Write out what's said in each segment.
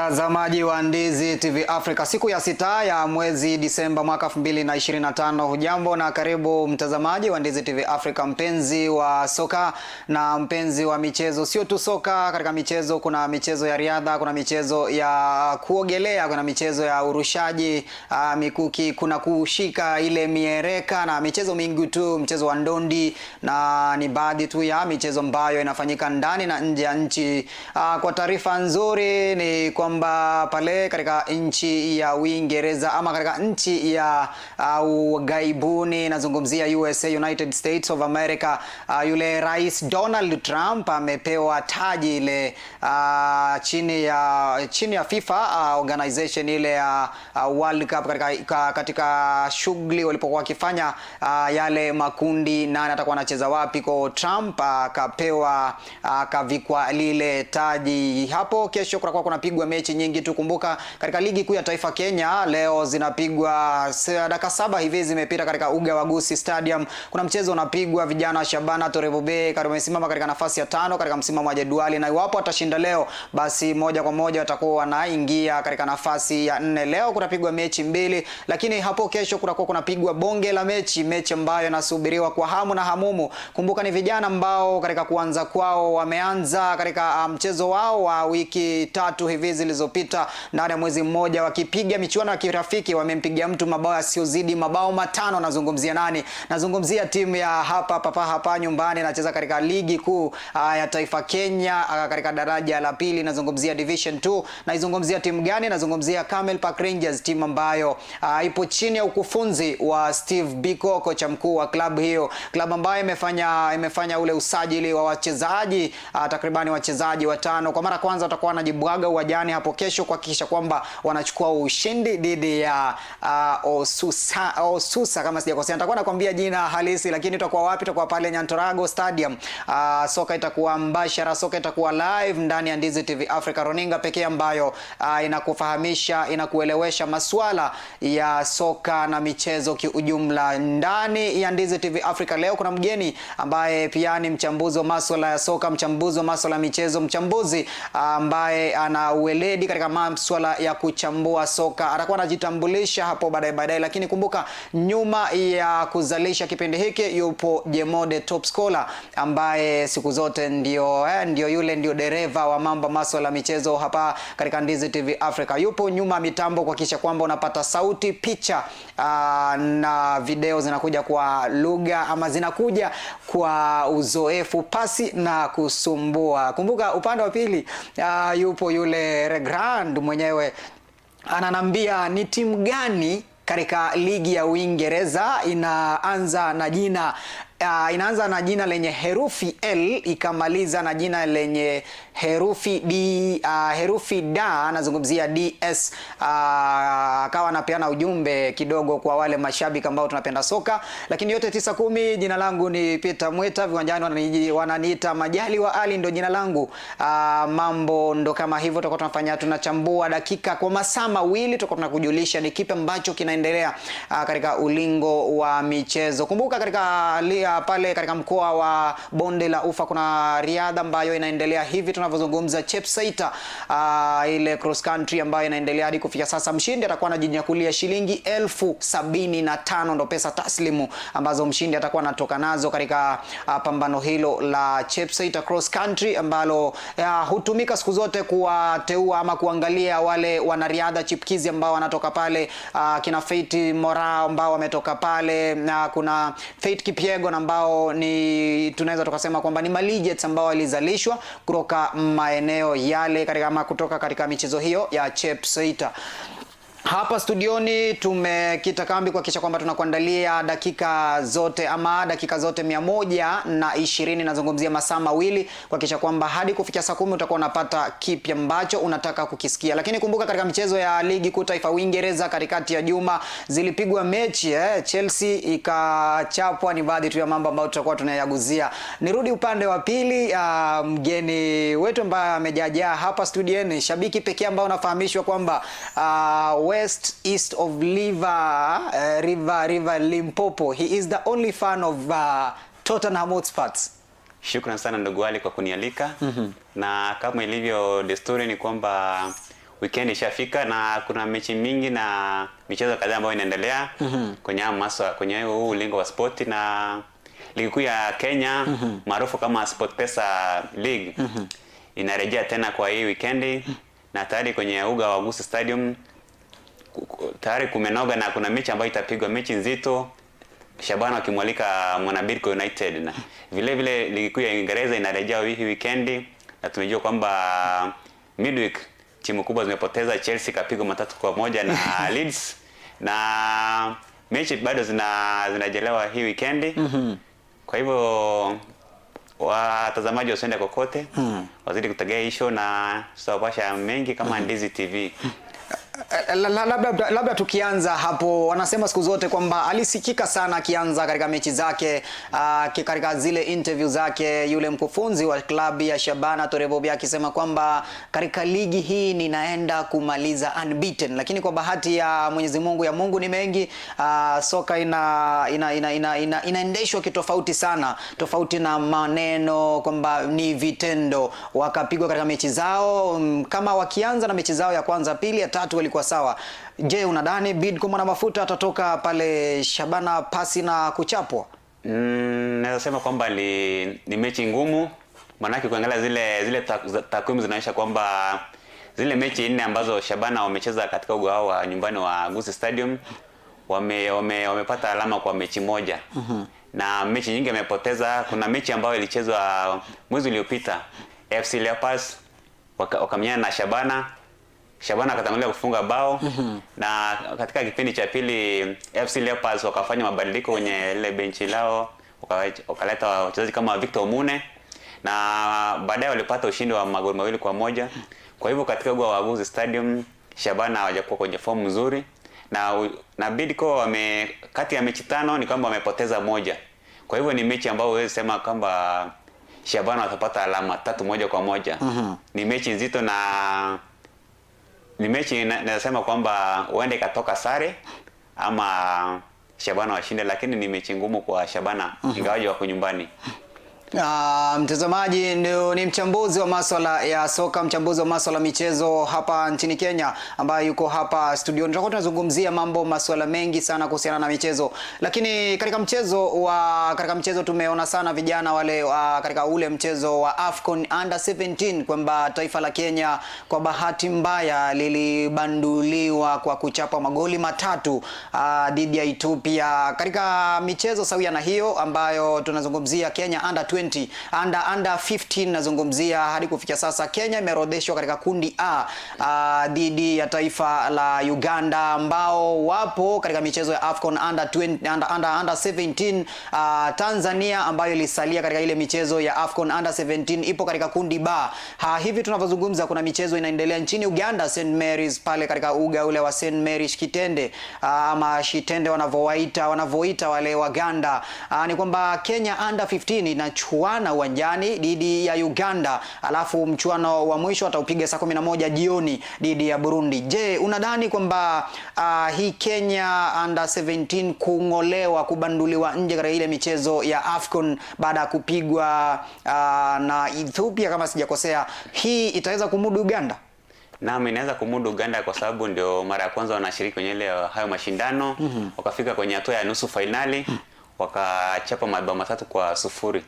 Mtazamaji wa Ndizi TV Africa, siku ya 6 ya mwezi Disemba mwaka 2025. Hujambo na karibu mtazamaji wa Ndizi TV Africa, mpenzi wa soka na mpenzi wa michezo. Sio tu soka, katika michezo kuna michezo ya riadha, kuna michezo ya kuogelea, kuna michezo ya urushaji mikuki, kuna kushika ile miereka na michezo mingi tu, mchezo wa ndondi, na ni baadhi tu ya michezo ambayo inafanyika ndani na nje ya nchi. Kwa taarifa nzuri ni kwamba pale katika nchi ya Uingereza ama katika nchi ya ughaibuni, nazungumzia USA, United States of America, yule Rais Donald Trump amepewa taji ile chini ya FIFA organization ile ya World Cup katika shughuli walipokuwa wakifanya yale makundi, nani atakuwa anacheza wapi, kwa Trump akapewa, akavikwa lile taji. Hapo kesho kutakuwa kunapigwa mechi nyingi tu. Kumbuka katika ligi kuu ya taifa Kenya leo zinapigwa dakika 7 hivi zimepita katika uga wa Gusii Stadium. Kuna mchezo unapigwa, vijana wa Shabana Torebobe wamesimama katika nafasi ya 5 katika msimamo wa jedwali, na iwapo watashinda leo, basi moja kwa moja watakuwa wanaingia katika nafasi ya 4. Leo kutapigwa mechi 2, lakini hapo kesho kutakuwa kunapigwa bonge la mechi, mechi ambayo inasubiriwa kwa hamu na hamumu. Kumbuka ni vijana ambao katika kuanza kwao wameanza katika mchezo wao wa wiki 3 hivi zilizopita, ndani ya mwezi mmoja, wakipiga michuano ya kirafiki, wamempiga mtu mabao yasiyozidi mabao 5. Nazungumzia nani? Nazungumzia timu ya hapa papa hapa nyumbani, inacheza katika ligi kuu ya taifa Kenya, katika daraja la pili, nazungumzia Division 2. Naizungumzia timu gani? Nazungumzia Camel Park Rangers, timu ambayo ipo chini ya ukufunzi wa Steve Biko, kocha mkuu wa klabu hiyo, klabu ambayo imefanya ule usajili wa wachezaji takribani wachezaji 5. Kwa mara kwanza watakuwa wanajibwaga uwanjani hapo kesho kuhakikisha kwamba wanachukua ushindi dhidi ya Osusa kama sijakosea. Nitakuwa nakwambia jina halisi, lakini itakuwa wapi? Itakuwa pale Nyantorago Stadium. Soka itakuwa mbashara, soka itakuwa live ndani ya Ndizi TV Africa, runinga pekee ambayo inakufahamisha, inakuelewesha masuala ya soka na michezo kiujumla. Ndani ya Ndizi TV Africa leo kuna mgeni ambaye pia ni mchambuzi wa masuala ya soka, mchambuzi wa masuala ya michezo, mchambuzi ambaye ana ueledi katika masuala ya kuchambua soka. Atakuwa anajitambulisha hapo baadaye baadaye, lakini kumbuka nyuma ya kuzalisha kipindi hiki yupo Jemode Top Scholar ambaye siku zote ndio yule ndio dereva wa mambo masuala ya michezo hapa katika Ndizi TV Africa. Yupo nyuma mitambo kuhakikisha kwamba unapata sauti, picha na video zinakuja kwa lugha ama zinakuja kwa uzoefu pasi na kusumbua. Kumbuka upande wa pili yupo yule Regrand mwenyewe ananambia ni timu gani katika ligi ya Uingereza inaanza na jina lenye herufi L ikamaliza na jina lenye herufi D, herufi D, anazungumzia DS. Akawa anapeana ujumbe kidogo kwa wale mashabiki ambao tunapenda soka. Lakini yote 9-10, jina langu ni Peter Mweta, viwanjani wananiita Majali wa Ali, ndo jina langu. Mambo ndo kama hivyo, tutakuwa tunafanya, tunachambua dakika kwa masaa mawili, tutakuwa tunakujulisha ni kipi ambacho kinaendelea katika ulingo wa michezo. Kumbuka katika pale katika mkoa wa Bonde la Ufa kuna riadha ambayo inaendelea hivi tunavyozungumza, Chepsaita, ile cross country ambayo inaendelea hadi kufikia sasa. Mshindi atakuwa anajinyakulia shilingi 75,000, ndo pesa taslimu ambazo mshindi atakuwa anatoka nazo katika pambano hilo la Chepsaita cross country ambalo hutumika siku zote kuwateua ama kuangalia wale wanariadha chipkizi ambao wanatoka pale, kina Faith Mora ambao wametoka pale, na kuna Faith Kipyegon ambao ni tunaweza tukasema kwamba ni maligets ambao walizalishwa kutoka maeneo yale katika ama kutoka katika michezo hiyo ya Chepsaita. Hapa studioni tumekita kambi kuhakikisha kwamba tunakuandalia dakika zote ama dakika zote 120, nazungumzia masaa mawili, kuhakikisha kwamba hadi kufikia saa 10 utakuwa unapata kipi ambacho unataka kukisikia. Lakini kumbuka katika michezo ya ligi kuu taifa Uingereza katikati ya juma zilipigwa mechi, Chelsea ikachapwa. Ni baadhi tu ya mambo ambayo tutakuwa tunayaguzia. Nirudi upande wa pili, mgeni wetu ambaye amejajaa hapa studioni, shabiki pekee ambao unafahamishwa kwamba West East of River Limpopo. He is the only fan of Tottenham Hotspur. Shukran sana ndugu Ali kwa kunialika. Na kama ilivyo desturi ni kwamba Weekend ishafika na kuna mechi mingi na michezo kadhaa ambayo inaendelea kwenye haya kwenye huu ulingo wa spoti na ligi kuu ya Kenya maarufu kama SportPesa League inarejea tena kwa hii weekend na tayari kwenye uga wa Gusii Stadium tayari kumenoga na kuna mechi ambayo itapigwa, mechi nzito, Shabana wakimwalika Mwanabidco United. Na vile vile ligi kuu ya Uingereza inarejea hii weekend na tumejua kwamba midweek timu kubwa zimepoteza. Chelsea kapigwa 3-1 na Leeds, na mechi bado zinajelewa hii weekend. Kwa hivyo watazamaji wasiende kokote, wazidi kutegea hii show na tutawapasha mengi kama Ndizi TV. Labda tukianza hapo, wanasema siku zote kwamba alisikika sana akianza katika mechi zake, katika zile interview zake, yule mkufunzi wa klabu ya Shabana Torebobia akisema kwamba katika ligi hii ninaenda kumaliza unbeaten, lakini kwa bahati ya Mwenyezi Mungu, ya Mungu ni mengi, soka inaendeshwa kitofauti sana, tofauti na maneno kwamba ni vitendo. Wakapigwa katika mechi zao, kama wakianza na mechi zao ya kwanza, pili, ya tatu walikuwa sawa. Je, unadhani Bidco Mwanamafuta atatoka pale Shabana pasi na kuchapwa? Naweza sema kwamba ni mechi ngumu, maanake kuangalia zile takwimu zinaonyesha kwamba zile mechi 4 ambazo Shabana wamecheza katika uga wao wa nyumbani wa Gusii Stadium wamepata alama kwa mechi moja. Na mechi nyingi wamepoteza. Kuna mechi ambayo ilichezwa mwezi uliopita, FC Leopards wakamenyana na Shabana. Shabana akatangulia kufunga bao na katika kipindi cha pili FC Leopards wakafanya mabadiliko kwenye ile benchi lao, wakaleta wachezaji kama Victor Omune na baadaye walipata ushindi wa magoli 2-1. Kwa hivyo katika uga wa Gusii Stadium Shabana hawajakuwa kwenye fomu nzuri, na Bidco kati ya mechi 5 ni kwamba wamepoteza moja. Kwa hivyo ni mechi ambayo huwezi sema kwamba Shabana watapata alama 3 moja kwa moja. Ni mechi nzito na ni mechi nasema kwamba huenda ikatoka sare ama Shabana washinde, lakini ni mechi ngumu kwa Shabana ingawaje wako nyumbani. Mtazamaji, ni mchambuzi wa masuala ya soka, mchambuzi wa masuala michezo hapa nchini Kenya ambaye yuko hapa studio. Tutakuwa tunazungumzia mambo masuala mengi sana kuhusiana na michezo. Lakini katika mchezo tumeona sana vijana wale katika ule mchezo wa AFCON Under 17 kwamba taifa la Kenya kwa bahati mbaya lilibanduliwa kwa kuchapa magoli 3 dhidi ya Ethiopia. Katika michezo sawia na hiyo ambayo tunazungumzia Kenya Under 20, under 15 nazungumzia, hadi kufikia sasa Kenya imeorodheshwa katika kundi A dhidi ya taifa la Uganda ambao wapo katika michezo ya AFCON under 20, under 17. Tanzania ambayo ilisalia katika ile michezo ya AFCON under 17 ipo katika kundi B. Hivi tunavyozungumza kuna michezo inaendelea nchini Uganda, St Mary's pale katika uga ule wa St Mary's Kitende, ama Shitende wanavoita wale Waganda. Ni kwamba Kenya under 15 inachuana uwanjani dhidi ya Uganda, alafu mchuano wa mwisho ataupiga saa 11 jioni dhidi ya Burundi. Je, unadhani kwamba hii Kenya under 17 kungolewa, kubanduliwa nje katika ile michezo ya AFCON baada ya kupigwa na Ethiopia kama sijakosea, hii itaweza kumudu Uganda? Naam, inaweza kumudu Uganda kwa sababu ndio mara ya kwanza wanashiriki kwenye ile hayo mashindano. Wakafika kwenye hatua ya nusu finali, wakachapa mabao 3-0.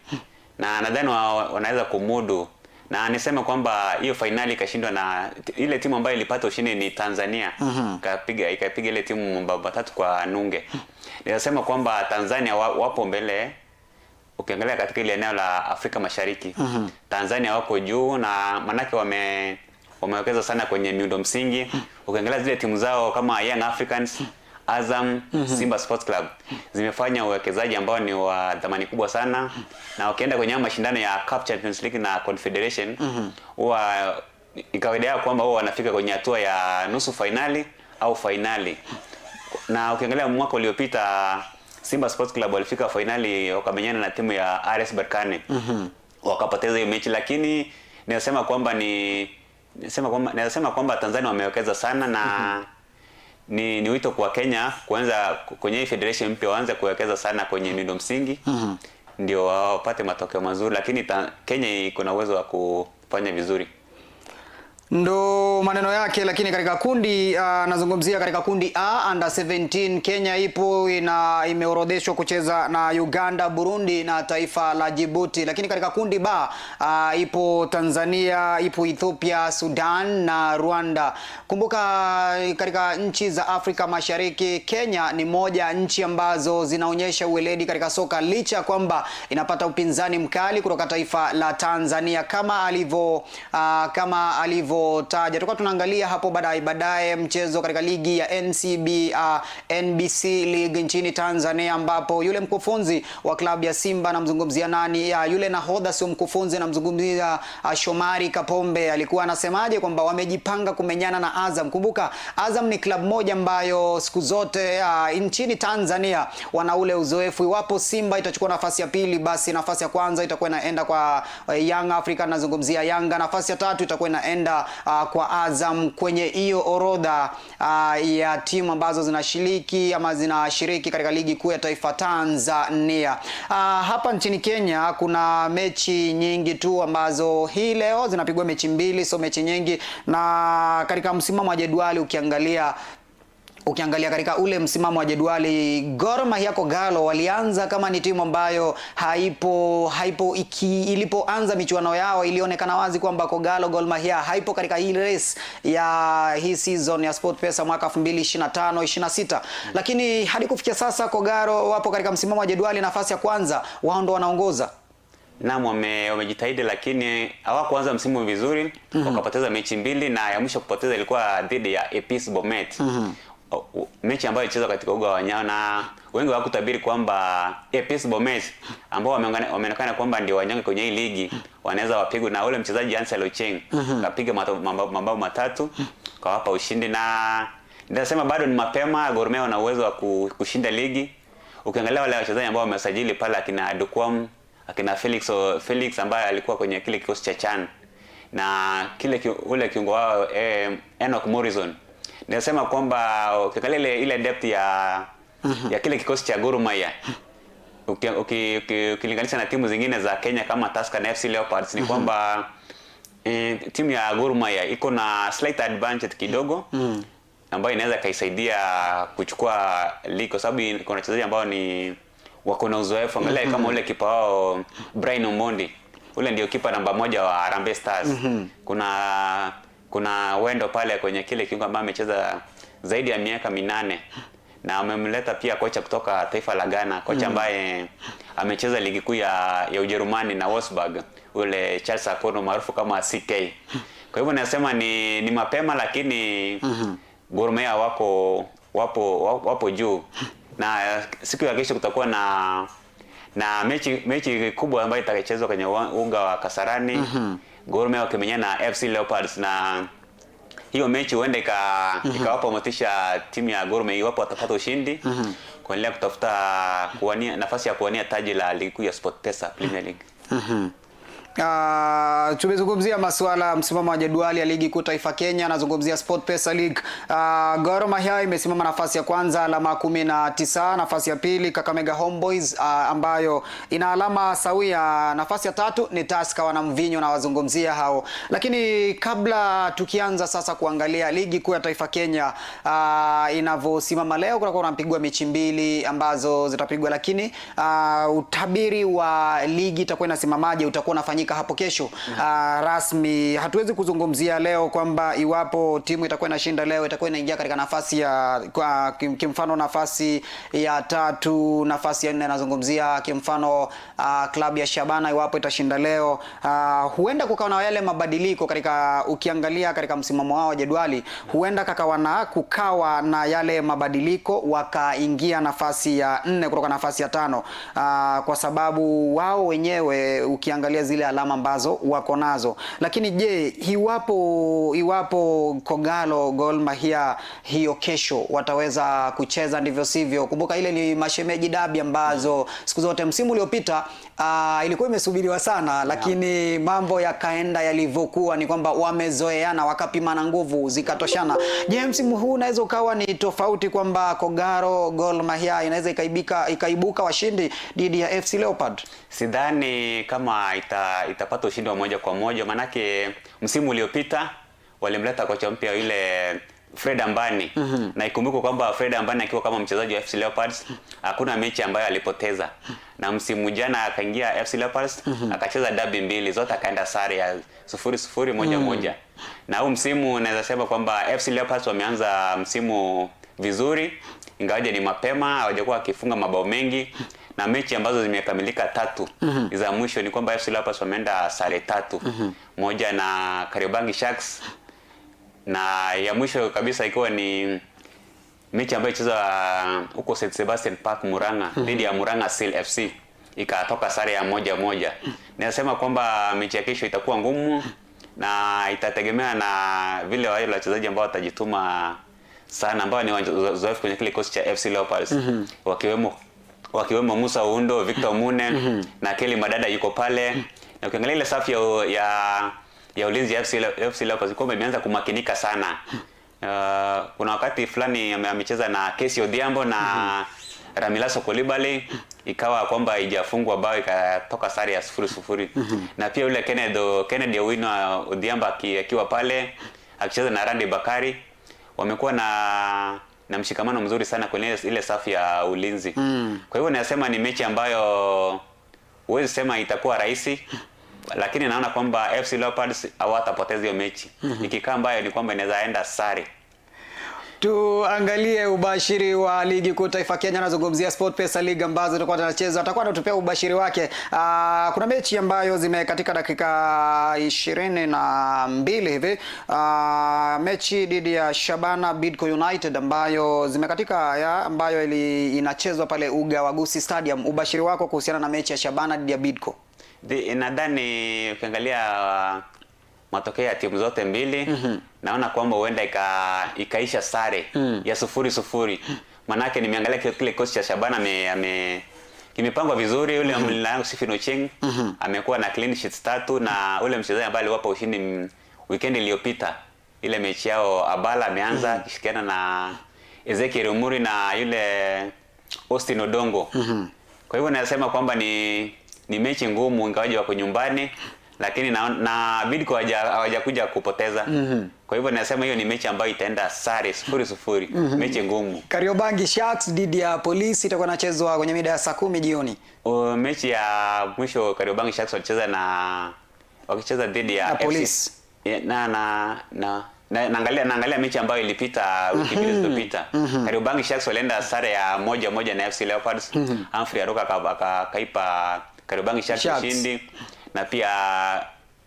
Na nadhani wanaweza kumudu. Na niseme kwamba hiyo finali ikashindwa na ile timu ambayo ilipata ushindi ni Tanzania. Ikapiga ile timu mabao 3-0. Ninasema kwamba Tanzania wapo mbele. Ukiangalia katika ile eneo la Afrika Mashariki, Tanzania wako juu na manake wamewekeza sana kwenye miundo msingi. Ukiangalia zile timu zao kama Young Africans, Azam, Simba Sports Club zimefanya uwekezaji ambao ni wa thamani kubwa sana. Na ukienda kwenye mashindano ya CAF Champions League na Confederation, huwa ni kawaida yao kwamba huwa wanafika kwenye hatua ya nusu finali au finali. Na ukiangalia mwaka uliopita Simba Sports Club walifika finali wakamenyana na timu ya RS Berkane. Wakapoteza hiyo mechi, lakini ninasema kwamba kwamba Tanzania wamewekeza sana na ni wito kwa Kenya kuanza kwenye hii federation mpya waanze kuwekeza sana kwenye miundo msingi ndio wapate matokeo mazuri, lakini Kenya iko na uwezo wa kufanya vizuri. Ndo maneno yake, lakini katika kundi nazungumzia katika kundi A under 17 Kenya ipo imeorodheshwa kucheza na Uganda, Burundi na taifa la Djibouti. Lakini katika kundi B ipo Tanzania, ipo Ethiopia, Sudan na Rwanda. Kumbuka katika nchi za Afrika Mashariki, Kenya ni moja ya nchi ambazo zinaonyesha uweledi katika soka licha ya kwamba inapata upinzani mkali kutoka taifa la Tanzania kama alivyo kama alivyotaja. Tulikuwa tunaangalia hapo baadaye mchezo katika ligi ya NBC League nchini Tanzania ambapo yule mkufunzi wa klabu ya Simba namzungumzia nani? Yule nahodha sio mkufunzi, namzungumzia Shomari Kapombe, alikuwa anasemaje kwamba wamejipanga kumenyana na Azam. Kumbuka Azam ni klabu moja ambayo siku zote nchini Tanzania wana ule uzoefu. Iwapo Simba itachukua nafasi ya pili, basi nafasi ya kwanza itakuwa inaenda kwa Young Africa, nazungumzia Yanga. Nafasi ya tatu itakuwa inaenda kwa Azam kwenye hiyo orodha ya timu ambazo zinashiriki ama zinashiriki katika ligi kuu ya taifa Tanzania. Hapa nchini Kenya kuna mechi nyingi tu ambazo hii leo zinapigwa mechi mbili, so mechi nyingi, na katika msimamo wa jedwali ukiangalia katika ule msimamo wa jedwali Gor Mahia Kogalo walianza kama ni timu ambayo haipo ilipoanza michuano yao ilionekana wazi kwamba Kogalo Gor Mahia haipo katika hii race ya hii season ya SportPesa mwaka 2025 26. Lakini hadi kufikia sasa Kogalo wapo katika msimamo wa jedwali nafasi ya kwanza, wao ndo wanaongoza. Naam, wamejitahidi lakini hawakuanza msimu vizuri. Wakapoteza mechi mbili na ya mwisho kupoteza ilikuwa dhidi ya APS Bomet. Mechi ambayo ilichezwa katika uga wa Wanyama, na wengi hawakutabiri kwamba APS Bomet ambao wameonekana kwamba ndio wanyonge kwenye hii ligi wanaweza wapigwe na ule mchezaji Ansel Ochieng kapiga mabao matatu kawapa ushindi, na nitasema bado ni mapema. Gor Mahia wana uwezo wa kushinda ligi. Ukiangalia wale wachezaji ambao wamesajili pale akina Dukwam, akina Felix ambaye alikuwa kwenye kile kikosi cha CHAN na ule kiungo wao Enoch Morrison. Nasema kwamba ukiangalia ile depth ya kile kikosi cha Gor Mahia ukilinganisha na timu zingine za Kenya kama Tusker na FC Leopards ni kwamba timu ya Gor Mahia iko na slight advantage kidogo ambayo inaweza kaisaidia kuchukua ligi kwa sababu kuna wachezaji ambao ni wako na uzoefu. Angalia kama ule kipa wao Brian Omondi, ule ndio kipa namba 1 wa Harambee Stars. Kuna Wendo pale kwenye kile kiungo ambaye amecheza zaidi ya miaka 8 na amemleta pia kocha kutoka taifa la Ghana, kocha ambaye amecheza ligi kuu ya Ujerumani na Wolfsburg, ule Charles Akono maarufu kama CK. Kwa hivyo nasema ni mapema lakini Gor Mahia wapo juu, na siku ya kesho kutakuwa na mechi kubwa ambayo itachezwa kwenye uga wa Kasarani. Gor Mahia wakimenyana na FC Leopards, na hiyo mechi huenda ikawapa motisha timu ya Gor Mahia iwapo watapata ushindi kuendelea kutafuta kuwania nafasi ya kuwania taji la ligi kuu ya SportPesa Premier League. Tumezungumzia masuala msimamo wa jedwali ya ligi kuu taifa Kenya, nazungumzia SportPesa League. Gor Mahia imesimama nafasi ya kwanza alama 19, nafasi ya pili Kakamega Homeboys ambayo ina alama sawia, nafasi ya tatu ni Tusker wana mvinyo na wazungumzia hao. Lakini kabla tukianza sasa kuangalia ligi kuu ya taifa Kenya inavyosimama leo, kutakuwa kunapigwa mechi mbili ambazo zitapigwa, lakini utabiri wa ligi itakuwa inasimamaje utakuwa unafanyika hapo kesho. Rasmi hatuwezi kuzungumzia leo kwamba iwapo timu itakuwa inashinda leo itakuwa inaingia katika nafasi ya kwa kimfano nafasi ya tatu, nafasi ya nne. Nazungumzia kimfano klabu ya Shabana iwapo itashinda leo, huenda kukawa na yale mabadiliko katika, ukiangalia katika msimamo wao wa jedwali, huenda kukawa na yale mabadiliko wakaingia nafasi ya 4 kutoka nafasi ya 5, kwa sababu wao wenyewe ukiangalia zile alama ambazo wako nazo. Lakini je, iwapo Kogalo Gor Mahia hiyo kesho wataweza kucheza ndivyo sivyo? Kumbuka ile ni mashemeji dabi ambazo siku zote msimu uliopita ilikuwa imesubiriwa sana, lakini mambo yakaenda yalivyokuwa, ni kwamba wamezoeana wakapimana nguvu zikatoshana. Je, msimu huu unaweza ukawa ni tofauti kwamba Kogalo Gor Mahia inaweza ikaibuka washindi dhidi ya FC Leopard? Sidhani kama itapata ushindi wa moja kwa moja, manake msimu uliopita walimleta kocha mpya yule Fred Ambani. Na ikumbukwe kwamba Fred Ambani akiwa kama mchezaji wa FC Leopards hakuna mechi ambayo alipoteza. Na msimu jana akaingia FC Leopards akacheza dabi mbili zote akaenda sare ya 0-0 1-1. Na huu msimu naweza sema kwamba FC Leopards wameanza msimu vizuri, ingawaje ni mapema, hawajakuwa wakifunga mabao mengi, na mechi ambazo zimekamilika tatu za mwisho ni kwamba FC Leopards wameenda sare tatu, moja na Kariobangi Sharks na ya mwisho kabisa ikiwa ni mechi ambayo ilichezwa huko St Sebastian Park Murang'a dhidi ya Murang'a Seal FC ikatoka sare ya 1-1. Ninasema kwamba mechi ya kesho itakuwa ngumu na itategemea na vile wale wachezaji ambao watajituma sana ambao ni wazoefu kwenye kile kikosi cha FC Leopards, wakiwemo Musa Oundo, Victor Mune na Kelly Madada yuko pale. Na ukiangalia ile safu ya ulinzi ya FC Leopards kwamba imeanza kumakinika sana. Kuna wakati fulani amecheza na Casey Odhiambo na Ramilaso Kolibali, ikawa kwamba haijafungwa bao ikatoka sare ya 0-0. Na pia yule Kennedy Owino Odhiambo akiwa pale akicheza na Randy Bakari, wamekuwa na mshikamano mzuri sana kwenye ile safu ya ulinzi. Kwa hivyo nasema ni mechi ambayo huwezi sema itakuwa rahisi, lakini naona kwamba FC Leopards hawatapoteza hiyo mechi. Ikikaa mbaya ni kwamba inaweza enda sare. Tuangalie ubashiri wa ligi kuu taifa Kenya, nazungumzia SportPesa League ambazo tutakuwa tunacheza. Atakuwa anatupea ubashiri wake. Kuna mechi ambayo zimekatika dakika 22 hivi. Mechi dhidi ya Shabana Bidco United ambayo zimekatika ambayo inachezwa pale uga wa Gusii Stadium. Ubashiri wako kuhusiana na mechi ya Shabana dhidi ya Bidco? Nadhani ukiangalia matokeo ya timu zote mbili, naona kwamba huenda ikaisha sare ya 0-0. Manake nimeangalia kile kikosi cha Shabana kimepangwa vizuri. Yule mlinda lango Stephen Ochieng amekuwa na clean sheets 3, na ule mchezaji ambaye aliwapa ushindi weekend iliyopita ile mechi yao Abala ameanza akishirikiana na Ezekiel Umuri na yule Austin Odongo. Kwa hivyo nasema kwamba ni mechi ngumu ingawaje wako nyumbani, lakini na Bidco hawajakuja kupoteza. Kwa hivyo nasema hiyo ni mechi ambayo itaenda sare 0-0. Mechi ngumu. Kariobangi Sharks dhidi ya Polisi itakuwa inachezwa kwenye mida ya saa 10 jioni. Mechi ya mwisho Kariobangi Sharks wakicheza dhidi ya Polisi. Naangalia mechi ambayo ilipita wiki mbili zilizopita. Kariobangi Sharks walienda sare ya 1-1 na FC Leopards. Humphrey Aroka akaipa Kariobangi Sharks ushindi, na pia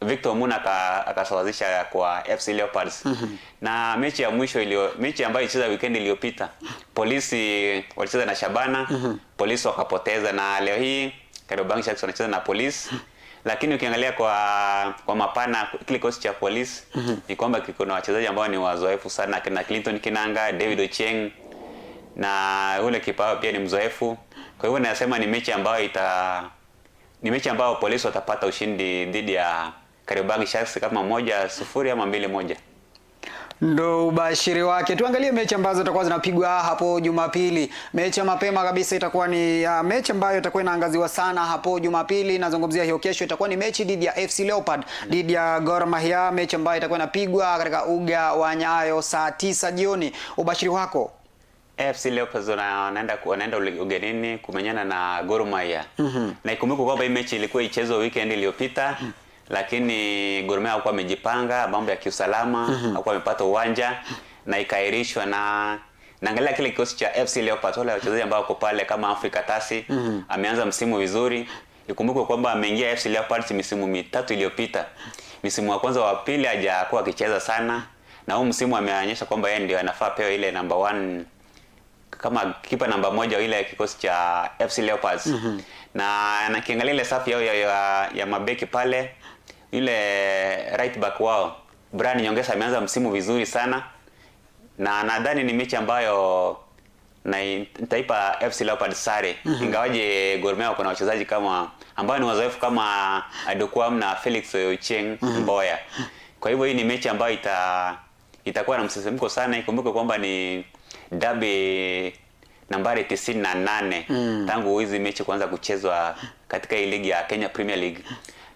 Victor Muna akasawazisha kwa FC Leopards. Na mechi ya mwisho mechi ambayo ilicheza weekend iliyopita, Polisi walicheza na Shabana, Polisi wakapoteza, na leo hii Kariobangi Sharks wanacheza na Polisi. Lakini ukiangalia kwa mapana kile kikosi cha Polisi ni kwamba kiko na wachezaji ambao ni wazoefu sana, kina Clinton Kinanga, David Ochieng na ule kipa pia ni mzoefu. Kwa hivyo nasema ni mechi ambayo ni mechi ambayo Polisi watapata ushindi dhidi ya Kariobangi Sharks kama 1-0 ama 2-1. Ndo ubashiri wake. Tuangalie mechi ambazo zitakuwa zinapigwa hapo Jumapili. Mechi ya mapema kabisa itakuwa ni mechi ambayo itakuwa inaangaziwa sana hapo Jumapili. Nazungumzia hiyo kesho, itakuwa ni mechi dhidi ya FC Leopard dhidi ya Gor Mahia, mechi ambayo itakuwa inapigwa katika uga wa Nyayo saa 9 jioni. Ubashiri wako? FC Leopards wanaenda ugenini kumenyana na Gor Mahia. Na ikumbuke kwamba hii mechi ilikuwa ichezwe weekend iliyopita, lakini Gor Mahia hawakuwa wamejipanga mambo ya kiusalama, hawakuwa wamepata uwanja na ikaahirishwa. Na naangalia kile kikosi cha FC Leopards, wale wachezaji ambao wako pale kama Afrika Tasi ameanza msimu vizuri. Ikumbuke kwamba ameingia FC Leopards misimu mitatu iliyopita. Msimu wa kwanza wa pili hajakuwa akicheza sana, na huu msimu ameonyesha kwamba yeye ndio anafaa pewe ile number 1 kama kipa namba 1 ile kikosi cha FC Leopards. Na nakiangalia ile safu yao ya mabeki pale, yule right back wao Brian Nyongesa ameanza msimu vizuri sana, na nadhani ni mechi ambayo na nitaipa FC Leopards sare. Ingawaje Gor Mahia kuna wachezaji kama ambao ni wazoefu kama Adokwam na Felix Ochieng Mboya. Kwa hivyo hii ni mechi ambayo itakuwa na msisimko sana. Ikumbuke kwamba ni dabi nambari 98 tangu hizi mechi kuanza kuchezwa katika hii ligi ya Kenya Premier League.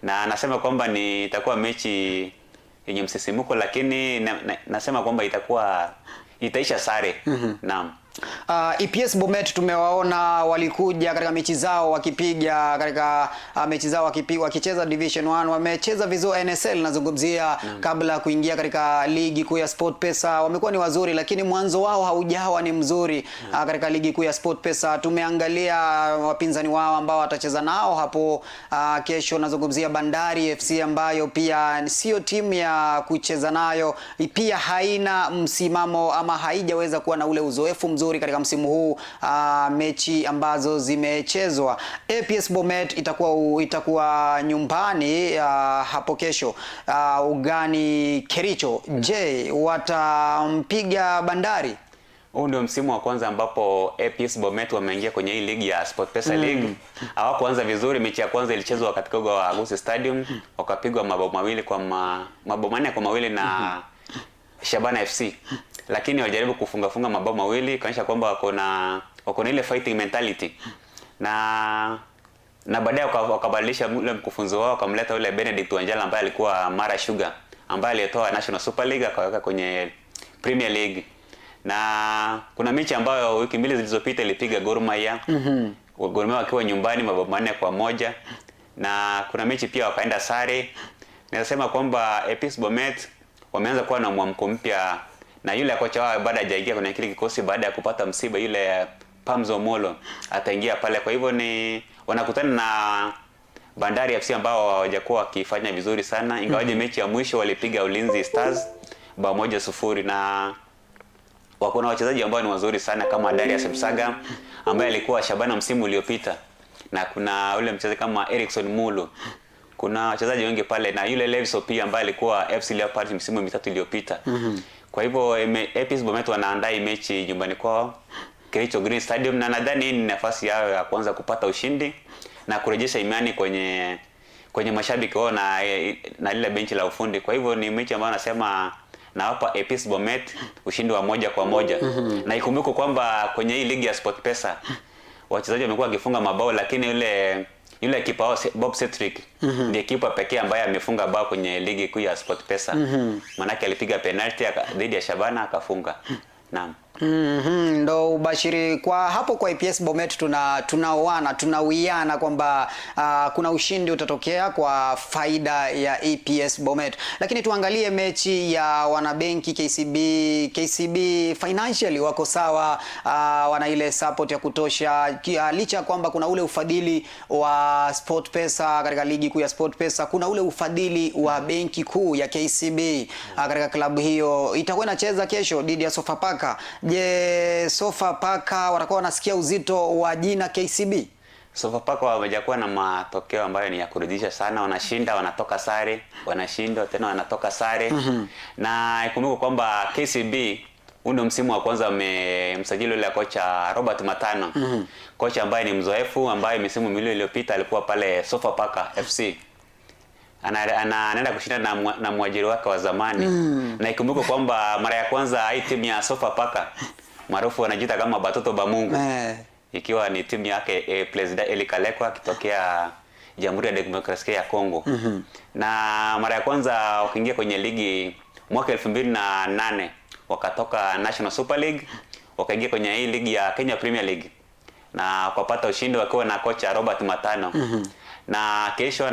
Na anasema kwamba ni itakuwa mechi yenye msisimuko, lakini nasema kwamba itaisha sare. Naam. EPS Bomet tumewaona walikuja katika mechi zao wakipiga katika mechi zao wakicheza Division 1 wamecheza vizuri NSL nazungumzia, kabla ya kuingia katika ligi kuu ya SportPesa wamekuwa ni wazuri, lakini mwanzo wao haujawa ni mzuri katika ligi kuu ya SportPesa. Tumeangalia wapinzani wao ambao watacheza nao hapo kesho, nazungumzia Bandari FC ambayo pia sio timu ya kucheza nayo, pia haina msimamo ama haijaweza kuwa na ule uzoefu mzuri katika msimu huu mechi ambazo zimechezwa. APS Bomet itakuwa nyumbani hapo kesho ugani Kericho. Je, watampiga Bandari? Huu ndio msimu wa kwanza ambapo APS Bomet wameingia kwenye hii ligi ya SportPesa League. Hawakuanza vizuri. Mechi ya kwanza ilichezwa katika uga wa Gusii Stadium, wakapigwa mabao mawili kwa mabao 4-2 na Shabana FC. Lakini walijaribu kufunga funga mabao mawili, kuonyesha kwamba wako na ile fighting mentality. Na baadaye wakabadilisha ule mkufunzi wao, wakamleta ule Benedict Wanjala ambaye alikuwa Mara Sugar, ambaye alitoa National Super League akaweka kwenye Premier League. Na kuna mechi ambayo wiki mbili zilizopita ilipiga Gor Mahia. Gor Mahia wakiwa nyumbani mabao 4-1. Na kuna mechi pia wakaenda sare. Nasema kwamba APS Bomet wameanza kuwa na mwamko mpya, na yule kocha wao baada hajaingia kwenye kile kikosi baada ya kupata msiba, yule Pamzo Molo ataingia pale. Kwa hivyo ni wanakutana na Bandari FC ambao hawajakuwa wakifanya vizuri sana, ingawaje mechi ya mwisho walipiga Ulinzi Stars bao 1-0, na wako na wachezaji ambao ni wazuri sana kama Darius Msaga ambaye alikuwa Shabana msimu uliopita, na kuna ule mchezaji kama Erickson Mulu. Kuna wachezaji wengi pale, na yule Levis Opia ambaye alikuwa FC Leopards msimu mitatu iliyopita. Kwa hivyo APS Bomet wanaandaa mechi nyumbani kwao Kericho Green Stadium, na nadhani hii ni nafasi yao ya kuanza kupata ushindi na kurejesha imani kwenye mashabiki wao na lile benchi la ufundi. Kwa hivyo ni mechi ambayo nasema nawapa APS Bomet ushindi wa 1-1. Na ikumbuke kwamba kwenye hii ligi ya SportPesa wachezaji wamekuwa wakifunga mabao, lakini yule kipa wao Bob Cedric ndiye kipa pekee ambaye amefunga bao kwenye ligi kuu ya SportPesa. Manake alipiga penalty dhidi ya Shabana akafunga. Naam. Ndo ubashiri kwa hapo kwa APS Bomet, tunaoana tunawiana kwamba kuna ushindi utatokea kwa faida ya APS Bomet. Lakini tuangalie mechi ya wanabenki KCB. KCB financially wako sawa, wana ile support ya kutosha, licha kwamba kuna ule ufadhili wa SportPesa katika ligi kuu ya SportPesa, kuna ule ufadhili wa benki kuu ya KCB katika klabu hiyo. Itakuwa inacheza kesho dhidi ya Sofapaka. Je, Sofapaka watakuwa wanasikia uzito wa jina KCB? Sofapaka wamejakuwa na matokeo ambayo ni ya kuridhisha sana. Wanashinda, wanatoka sare, wanashinda tena wanatoka sare. Na ikumbuke kwamba KCB huu ndio msimu wa kwanza wamemsajili yule kocha Robert Matano. Kocha ambaye ni mzoefu, ambaye misimu miwili iliyopita alikuwa pale Sofapaka FC. Anaenda kushinda na mwajiri wake wa zamani. Na ikumbuke kwamba mara ya kwanza hii timu ya Sofapaka maarufu wanajiita kama Batoto ba Mungu, ikiwa ni timu yake President Eli Kalekwa akitokea Jamhuri ya Demokrasia ya Kongo. Na mara ya kwanza wakaingia kwenye ligi mwaka 2008, wakatoka National Super League wakaingia kwenye hii ligi ya Kenya Premier League na wakapata ushindi wakiwa na kocha Robert Matano. Na kesho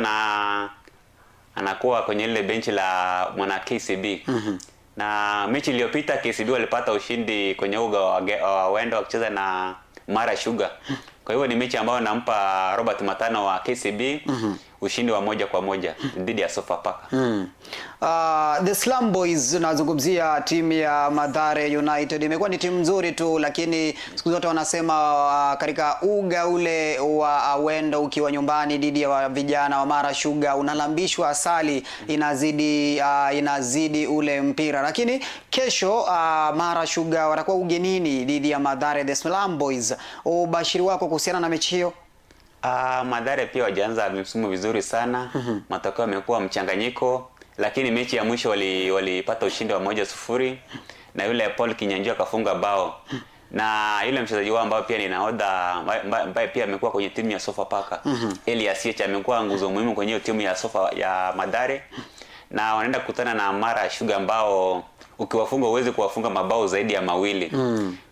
anakuwa kwenye ile benchi la mwana KCB. Na mechi iliyopita KCB walipata ushindi kwenye uga wa Wendo wakicheza na Mara Sugar. Kwa hivyo ni mechi ambayo nampa Robert Matano wa KCB ushindi wa 1-1 dhidi ya Sofapaka. The Slum Boys, nazungumzia timu ya Mathare United, imekuwa ni timu nzuri tu, lakini siku zote wanasema katika uga ule wa Awendo ukiwa nyumbani dhidi ya vijana wa Mara Sugar unalambishwa asali, inazidi ule mpira. Lakini kesho Mara Sugar watakuwa ugenini dhidi ya Mathare The Slum Boys. Ubashiri wako kuhusiana na mechi hiyo? Mathare pia wajaanza msimu vizuri sana. Matokeo yamekuwa mchanganyiko, lakini mechi ya mwisho walipata ushindi wa 1-0 na yule Paul Kinyanjui akafunga bao. Na yule mchezaji wao ambaye pia ni nahodha ambaye pia amekuwa kwenye timu ya Sofapaka, Elias Yecha, amekuwa nguzo muhimu kwenye timu ya Sofa ya Mathare. na wanaenda kukutana na Mara Sugar ambao ukiwafunga huwezi kuwafunga mabao zaidi ya mawili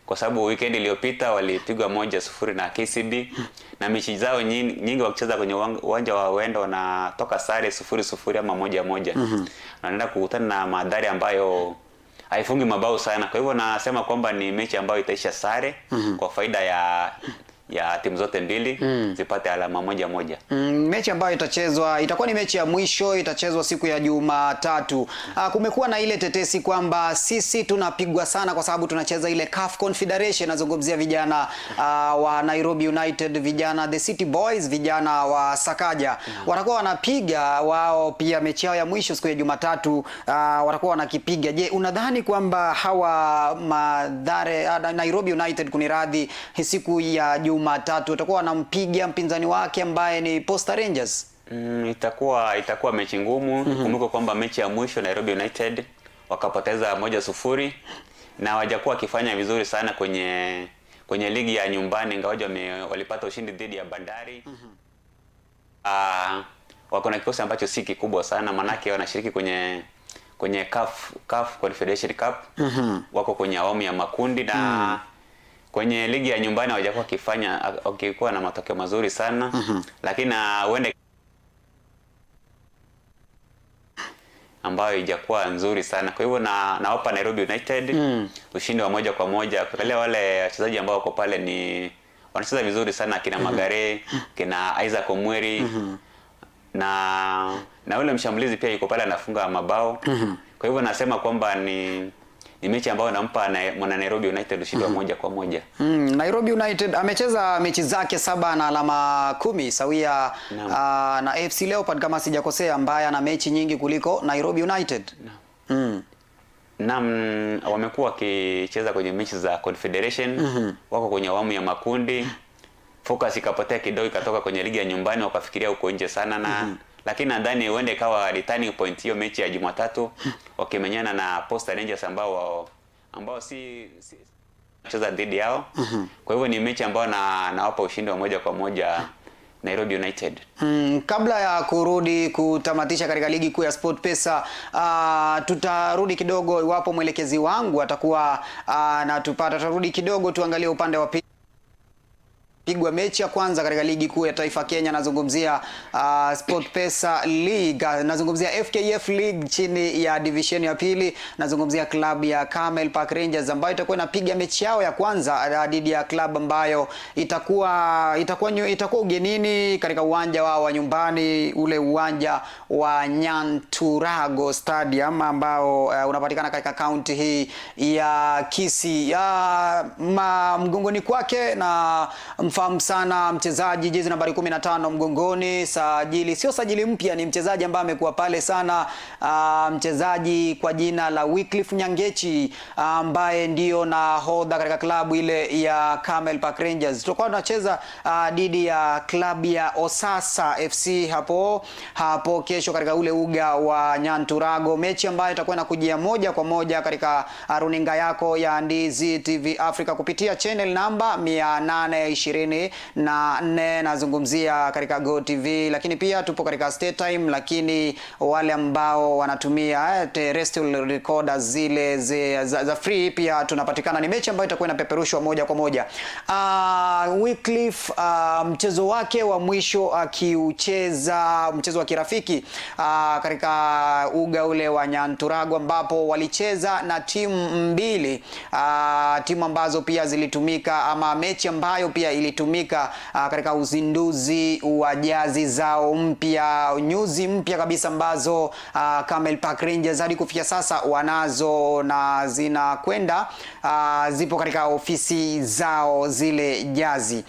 kwa sababu weekend iliyopita walipigwa 1-0 na KCB na mechi zao nyingi wakicheza kwenye uwanja wa Wendo wanatoka sare 0-0 ama 1-1. Na wanaenda kukutana na Mathare ambayo haifungi mabao sana. Kwa hivyo nasema kwamba ni mechi ambayo itaisha sare kwa faida ya timu zote mbili zipate alama 1-1. Mechi ambayo itachezwa itakuwa ni mechi ya mwisho, itachezwa siku ya Jumatatu. Kumekuwa na ile tetesi kwamba sisi tunapigwa sana kwa sababu tunacheza ile CAF Confederation. Nazungumzia vijana wa Nairobi United, vijana the City Boys, vijana wa Sakaja watakuwa wanapiga wao pia mechi yao ya mwisho siku ya Jumatatu, watakuwa wanakipiga. Je, unadhani kwamba hawa Mathare, Nairobi United kuniradhi, siku ya Jumatatu watakuwa wanampiga mpinzani wake ambaye ni Posta Rangers? Itakuwa mechi ngumu. Kumbuka kwamba mechi ya mwisho Nairobi United wakapoteza 1-0 na hawajakuwa wakifanya vizuri sana kwenye ligi ya nyumbani, ingawaje walipata ushindi dhidi ya Bandari. Wako na kikosi ambacho si kikubwa sana, manake wanashiriki kwenye CAF Confederation Cup. Wako kwenye awamu ya makundi na kwenye ligi ya nyumbani hawajakuwa wakikuwa na matokeo mazuri sana. Lakini huenda ambayo haijakuwa nzuri sana. Kwa hivyo nawapa Nairobi United ushindi wa 1-1. Kuangalia wale wachezaji ambao wako pale ni wanacheza vizuri sana, kina Magare, kina Isaac Omweri na yule mshambulizi pia yuko pale anafunga mabao. Kwa hivyo nasema kwamba ni mechi ambayo nampa mwana Nairobi United ushindi wa 1-1. Nairobi United amecheza mechi zake 7 na alama 10 sawia na AFC Leopard kama sijakosea, ambaye ana mechi nyingi kuliko Nairobi United. Naam, wamekuwa wakicheza kwenye mechi za Confederation, wako kwenye awamu ya makundi. Focus ikapotea kidogo ikatoka kwenye ligi ya nyumbani wakafikiria huko nje sana na lakini nadhani huenda ikawa returning point hiyo mechi ya Jumatatu wakimenyana na Posta Rangers ambao si cheza dhidi yao. Kwa hivyo ni mechi ambayo nawapa ushindi wa 1-1 Nairobi United. Kabla ya kurudi kutamatisha katika ligi kuu ya SportPesa, tutarudi kidogo iwapo mwelekezi wangu atakuwa anatupata. Tutarudi kidogo tuangalie upande wa pigwa mechi ya kwanza katika ligi kuu ya taifa Kenya. Nazungumzia SportPesa League, nazungumzia FKF League chini ya division ya pili. Nazungumzia klabu ya Camel Park Rangers ambayo itakuwa inapiga mechi yao ya kwanza dhidi ya klabu ambayo itakuwa ugenini katika uwanja wao wa nyumbani, ule uwanja wa Nyanturago Stadium ambao unapatikana katika kaunti hii ya Kisii. Mgongoni kwake na mfahamu sana mchezaji jezi nambari 15 mgongoni, sajili sio sajili mpya, ni mchezaji ambaye amekuwa pale sana, mchezaji kwa jina la Wycliffe Nyangechi ambaye ndio nahodha katika klabu ile ya Camel Park Rangers. Tutakuwa tunacheza dhidi ya klabu ya Osasa FC hapo kesho katika ule uga wa Nyanturago, mechi ambayo itakuwa inakujia moja kwa moja katika runinga yako ya Ndizi TV Africa kupitia channel namba 824. Nazungumzia katika Go TV, lakini pia tupo katika State Time, lakini wale ambao wanatumia terrestrial recorders zile za free pia tunapatikana. Ni mechi ambayo itakuwa inapeperushwa moja kwa moja. Wycliffe mchezo wake wa mwisho akiucheza mchezo wa kirafiki katika uga ule wa Nyanturago ambapo walicheza na timu mbili, timu ambazo pia zilitumika ama mechi ambayo pia ilitumika katika uzinduzi wa jazi zao mpya, nyuzi mpya kabisa ambazo Camel Park Rangers hadi kufikia sasa wanazo na zinakwenda zipo katika ofisi zao zile jazi.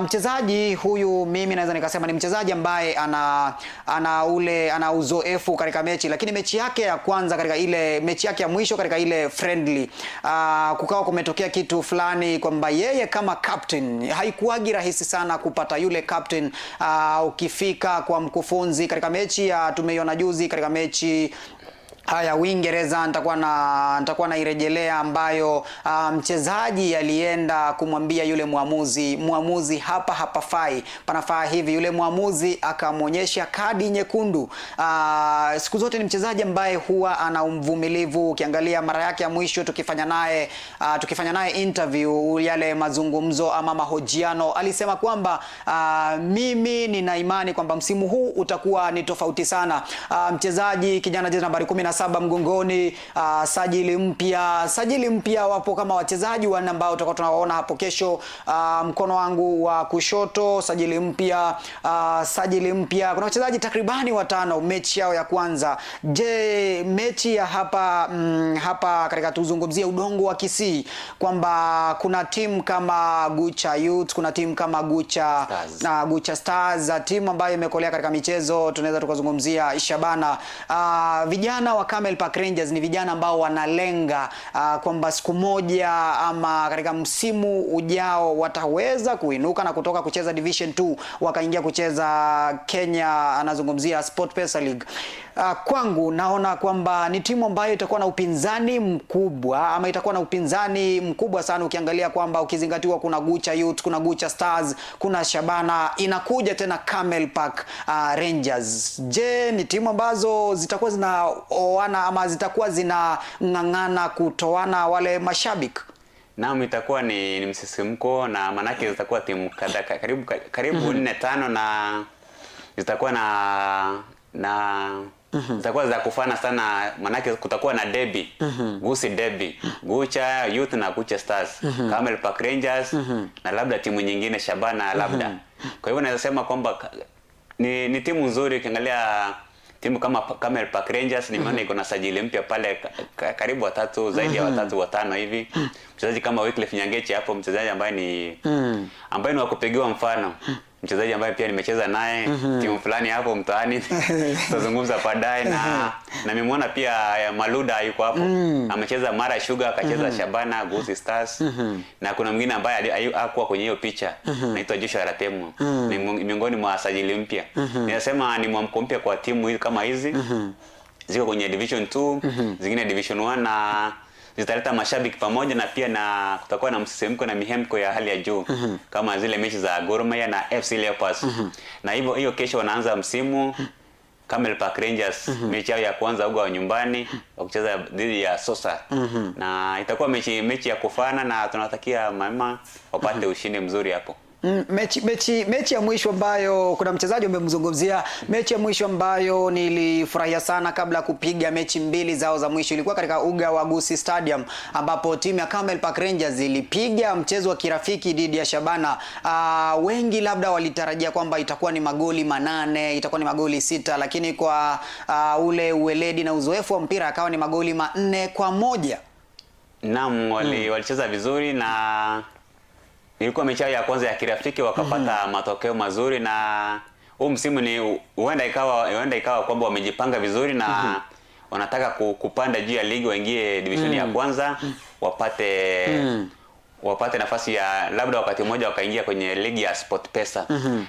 Mchezaji huyu mimi naweza nikasema ni mchezaji ambaye ana uzoefu katika mechi, lakini mechi yake ya kwanza katika ile mechi yake ya mwisho katika ile friendly, kukawa kumetokea kitu fulani kwamba yeye kama captain haikuwagi rahisi sana kupata yule captain. Ukifika kwa mkufunzi katika mechi ya tumeiona juzi katika mechi Haya, Uingereza nitakuwa nairejelea ambayo mchezaji alienda kumwambia yule mwamuzi, mwamuzi, hapa hapafai, panafaa hivi. Yule mwamuzi akamwonyesha kadi nyekundu. Siku zote ni mchezaji ambaye huwa ana umvumilivu. Ukiangalia mara yake ya mwisho tukifanya naye interview, yale mazungumzo ama mahojiano, alisema kwamba mimi nina imani kwamba msimu huu utakuwa ni tofauti sana. Mchezaji kijana jezi nambari 17 mgongoni, sajili mpya, sajili mpya. Wapo kama wachezaji wanne ambao tutakuwa tunawaona hapo kesho. Mkono wangu wa kushoto sajili mpya, sajili mpya. Kuna wachezaji takribani watano, mechi yao ya kwanza. Je, mechi ya hapa hapa katika tuzungumzie udongo wa Kisii kwamba kuna timu kama Gucha Youth, kuna timu kama Gucha Stars. na Gucha Stars, timu ambayo imekolea katika michezo, tunaweza tukazungumzia Shabana. Vijana wa Camel Park Rangers ni vijana ambao wanalenga kwamba siku moja ama katika msimu ujao wataweza kuinuka na kutoka kucheza Division 2 wakaingia kucheza Kenya, anazungumzia SportPesa League. Kwangu naona kwamba ni timu ambayo itakuwa na upinzani mkubwa ama itakuwa na upinzani mkubwa sana, ukiangalia kwamba ukizingatiwa kuna Gucha Youth, kuna Gucha Stars, kuna Shabana, inakuja tena Camel Park Rangers. Je, ni timu ambazo zitakuwa zinaoana ama zitakuwa zinang'ang'ana kutoana wale mashabiki? Naam, itakuwa ni msisimko na maanake zitakuwa timu kadhaa karibu nne tano, na zitakuwa na zitakuwa za kufana sana, maanake kutakuwa na derby, Gusii derby, Gucha Youth na Gucha Stars, Camel Park Rangers na labda timu nyingine Shabana labda. Kwa hivyo naweza sema kwamba ni timu nzuri. Ukiangalia timu kama Camel Park Rangers nimeona iko na sajili mpya pale karibu watatu, zaidi ya watatu watano hivi. Mchezaji kama Wycliffe Nyangechi hapo, mchezaji ambaye ni ambaye ni wa kupigiwa mfano, mchezaji ambaye pia nimecheza naye timu fulani hapo mtaani, tutazungumza baadaye. Na nimemwona pia Maluda yuko hapo, amecheza Mara Sugar, akacheza Shabana, Gusii Stars, na kuna mwingine ambaye hakuwa kwenye hiyo picha, naitwa Joshua Ratemo, ni miongoni mwa sajili mpya. Ninasema ni mwamko mpya kwa timu hizi kama hizi ziko kwenye Division 2, zingine Division 1, na zitaleta mashabiki pamoja, na pia na kutakuwa na msisimko na mihemko ya hali ya juu kama zile mechi za Gor Mahia na FC Leopards. Na hivyo hiyo kesho wanaanza msimu Camel Park Rangers, mechi yao ya kwanza uga wa nyumbani wakicheza dhidi ya Sosa. Na itakuwa mechi ya kufana, na tunawatakia mema wapate ushindi mzuri hapo. Mechi ya mwisho ambayo kuna mchezaji umemzungumzia, mechi ya mwisho ambayo nilifurahia sana kabla ya kupiga mechi mbili zao za mwisho ilikuwa katika uga wa Gusii Stadium ambapo timu ya Camel Park Rangers ilipiga mchezo wa kirafiki dhidi ya Shabana. Wengi labda walitarajia kwamba itakuwa ni magoli 8, itakuwa ni magoli 6, lakini kwa ule uweledi na uzoefu wa mpira akawa ni magoli 4-1. Naam, walicheza vizuri na ilikuwa mechi yao ya kwanza ya kirafiki, wakapata matokeo mazuri, na huu msimu ni huenda ikawa kwamba wamejipanga vizuri na wanataka kupanda juu ya ligi, waingie division ya kwanza, wapate nafasi ya labda wakati mmoja wakaingia kwenye ligi ya SportPesa.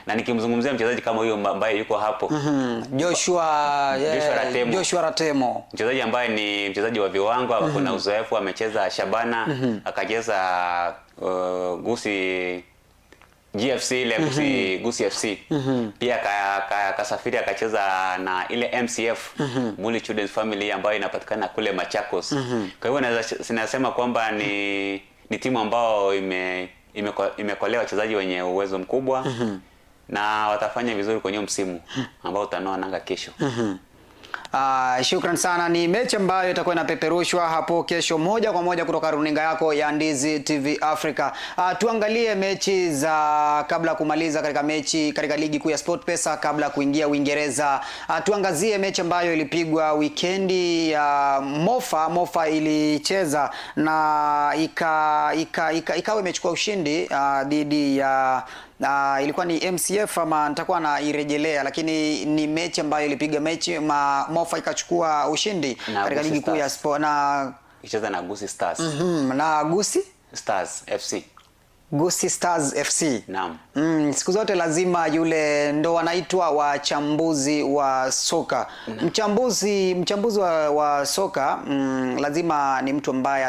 Na nikimzungumzia mchezaji kama huyo ambaye yuko hapo, Joshua Ratemo. Joshua Ratemo, mchezaji ambaye ni mchezaji wa viwango, kuna uzoefu, amecheza Shabana, akacheza Gusii GFC ile Gusii FC. Pia akasafiri akacheza na ile MCF, Muli Children's Family ambayo inapatikana kule Machakos. Kwa hivyo naweza kwamba ni timu ambao imekolea wachezaji wenye uwezo mkubwa na watafanya vizuri kwenye msimu ambao utanoa nanga kesho. Shukran sana. Ni mechi ambayo itakuwa inapeperushwa hapo kesho moja kwa moja kutoka runinga yako ya Ndizi TV Africa. Tuangalie mechi za kabla kumaliza katika mechi katika ligi kuu ya SportPesa kabla kuingia Uingereza. Tuangazie mechi ambayo ilipigwa wikendi ya Mofa. Mofa ilicheza na ikawa imechukua ushindi dhidi ya ilikuwa ni MCF ama nitakuwa nairejelea, lakini ni mechi ambayo ilipiga mechi Mofa ikachukua ushindi katika ligi kuu ya Sport na ikicheza na Gusii Stars. Na Gusii Stars FC. Gusii Stars FC. Naam. Siku zote lazima yule ndo wanaitwa wachambuzi wa soka. Mchambuzi wa soka lazima ni mtu ambaye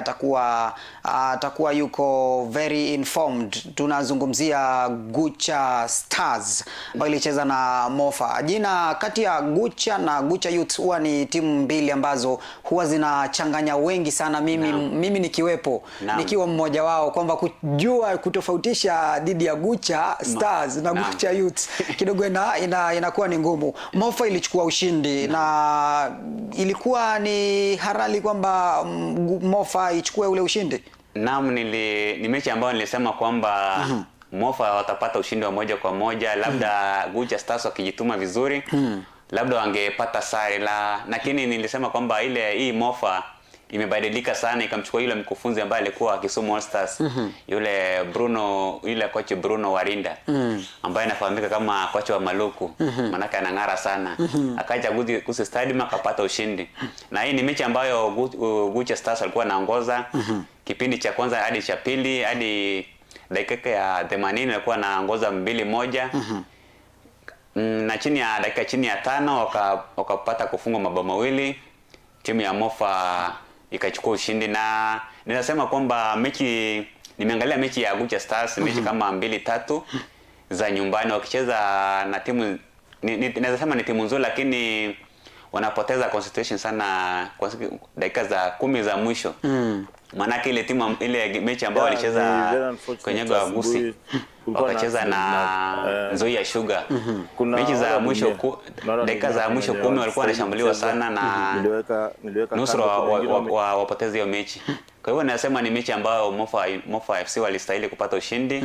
atakuwa yuko very informed. Tunazungumzia Gucha Stars ambayo ilicheza na Mofa. Jina kati ya Gucha na Gucha Youth huwa ni timu mbili ambazo huwa zinachanganya wengi sana, mimi nikiwepo, nikiwa mmoja wao, kwamba kujua kutofautisha dhidi ya Gucha Stars na Gucha Youth kidogo inakuwa ni ngumu. Mofa ilichukua ushindi na ilikuwa ni halali kwamba Mofa ichukue ule ushindi. Naam, ni mechi ambayo nilisema kwamba Mofa watapata ushindi wa 1-1, labda Gucha Stars wakijituma vizuri labda wangepata sare, lakini nilisema kwamba hii Mofa imebadilika sana, ikamchukua yule mkufunzi ambaye alikuwa Kisumu All Stars, yule Bruno, yule kocha Bruno Warinda ambaye anafahamika kama kocha wa Maluku, manake anang'ara sana. Akaja Gusii Stadium akapata ushindi. Na hii ni mechi ambayo Gucha Stars alikuwa anaongoza kipindi cha kwanza hadi cha pili, hadi dakika ya 80 alikuwa anaongoza 2-1. Na chini ya dakika chini ya 5 wakapata kufungwa mabao mawili, timu ya Mofa ikachukua ushindi. Na ninasema kwamba mechi, nimeangalia mechi ya Gucha Stars, mechi kama 2-3 za nyumbani wakicheza na timu, naweza sema ni timu nzuri, lakini wanapoteza concentration sana kwa dakika za 10 za mwisho. Maana ile timu, ile mechi ambayo walicheza kwenye Gusii wakacheza na Nzoia Sugar, mechi za mwisho, dakika za mwisho 10 walikuwa wanashambuliwa sana na nusura wapoteze hiyo mechi. Kwa hivyo nasema ni mechi ambayo Mofa FC walistahili kupata ushindi.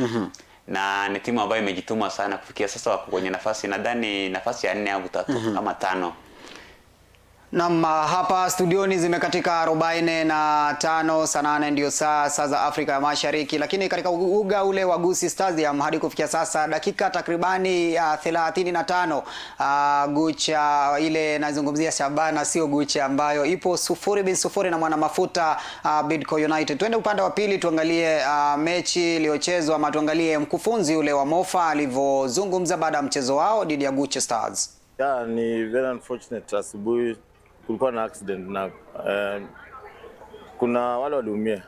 Na ni timu ambayo imejituma sana kufikia sasa, wako kwenye nafasi, nadhani nafasi ya 4 au 3 ama 5. Naam, hapa studioni zimekatika 45 saa 8 ndio saa za Afrika ya Mashariki, lakini katika uga ule wa Gusii Stadium hadi kufikia sasa dakika takribani 35, Gucha ile nazungumzia Shabana, sio Gucha, ambayo ipo 0-0 na mwana mafuta Bidco United. Twende upande wa pili tuangalie mechi iliyochezwa, ama tuangalie mkufunzi ule wa Mofa alivyozungumza baada ya mchezo wao dhidi ya Gucha Stars. Yeah, ni very unfortunate, asubuhi kulikuwa na accident na kuna wale waliumia,